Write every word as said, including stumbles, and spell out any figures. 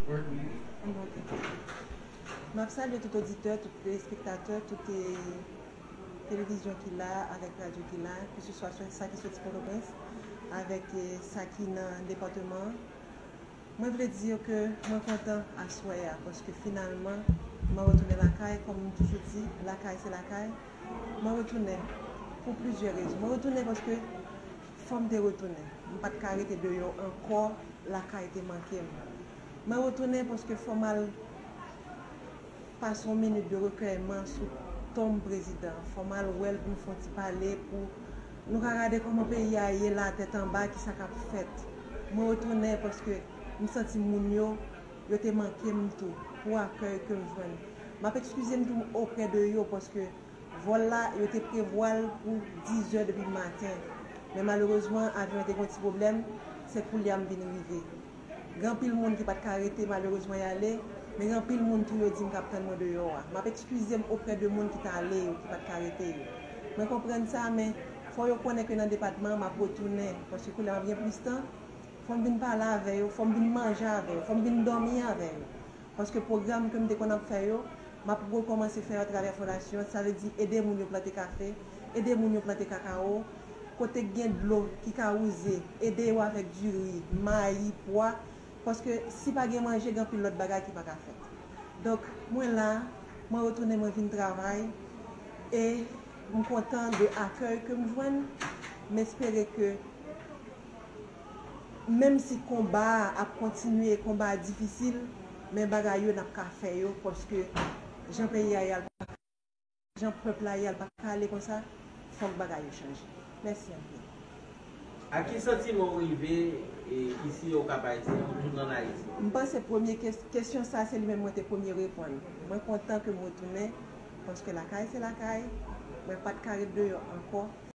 M ap salye tout oditè, tout telespektatè, tout eh, televizyon ki la, avèk radyo ki la, keseswa sa ki soti Pòtoprens, avèk eh, sa ki nan depatman an. Mwen vle di ke mwen kontan aswè a, paske finalman, mwen retounen lakay, kòm m toujou di, lakay se lakay. Mwen retounen pou plizyè rezon. Mwen retounen paske fò m te retounen. M pa t ka rete deyò ankò, lakay te manke m. Mwen retounen paske fò m al pase yon minit de rekèyman sou tonm prezidan. Fò m al wè l pou n fè yon ti pale, pou nou ka gade kòman peyi a ye la, tèt anba, kisa k ap fèt. Mwen retounen paske m santi moun yo, yo te manke m tou, pou akèy ke m jwenn. M ap ekskize m tou oprè de yo, paske vòl la, yo te prevwa l pou dizè depi maten. Men malerezman, avyon an te gen yon ti pwoblèm, se koulye a m vin rive. Gen anpil moun ki pa t ka rete, malerezman, y ale, men gen anpil moun tou yo di m k ap tann mwen deyò a. M ap ekskize m oprè de moun ki t ale yo, ki pa t ka rete yo. Mwen konprann sa, men fò yo konnen ke nan depatman an, m ap retounen, paske koulye a m ap gen plis tan, fò m vin pale avè yo, fò m vin manje avè yo, fò m vin dòmi avè yo. Paske pwogram ke m te konn ap fè yo, m ap rekòmanse fè yo atravè fondasyon an. Sa vle di ede moun yo plante kafe, ede moun yo plante kakawo, kote k gen dlo ki ka wouze, ede yo avèk diri, mayi, pwa. Paske si pa gen manje, gen anpil lòt bagay ki pa ka fèt. Donk, mwen la, mwen retounen, mwen vin travay, e m kontan de akèy ke m jwenn. M espere ke menm si konba a ap kontinye, konba a difisil, men bagay yo n ap ka fè yo, paske jan peyi a ye a, jan pèp la ye a, l pa ka ale konsa, fòk bagay yo chanje. Mèsi anpil. Ak ki santiman w rive e, isi Okap Ayisyen, ou tounen ann Ayiti? M panse premye kes- kesyon sa, se li menm mwen te premye reponn. Mwen kontan ke m retounen, paske lakay se lakay, mwen pa t ka ret deyò ankò.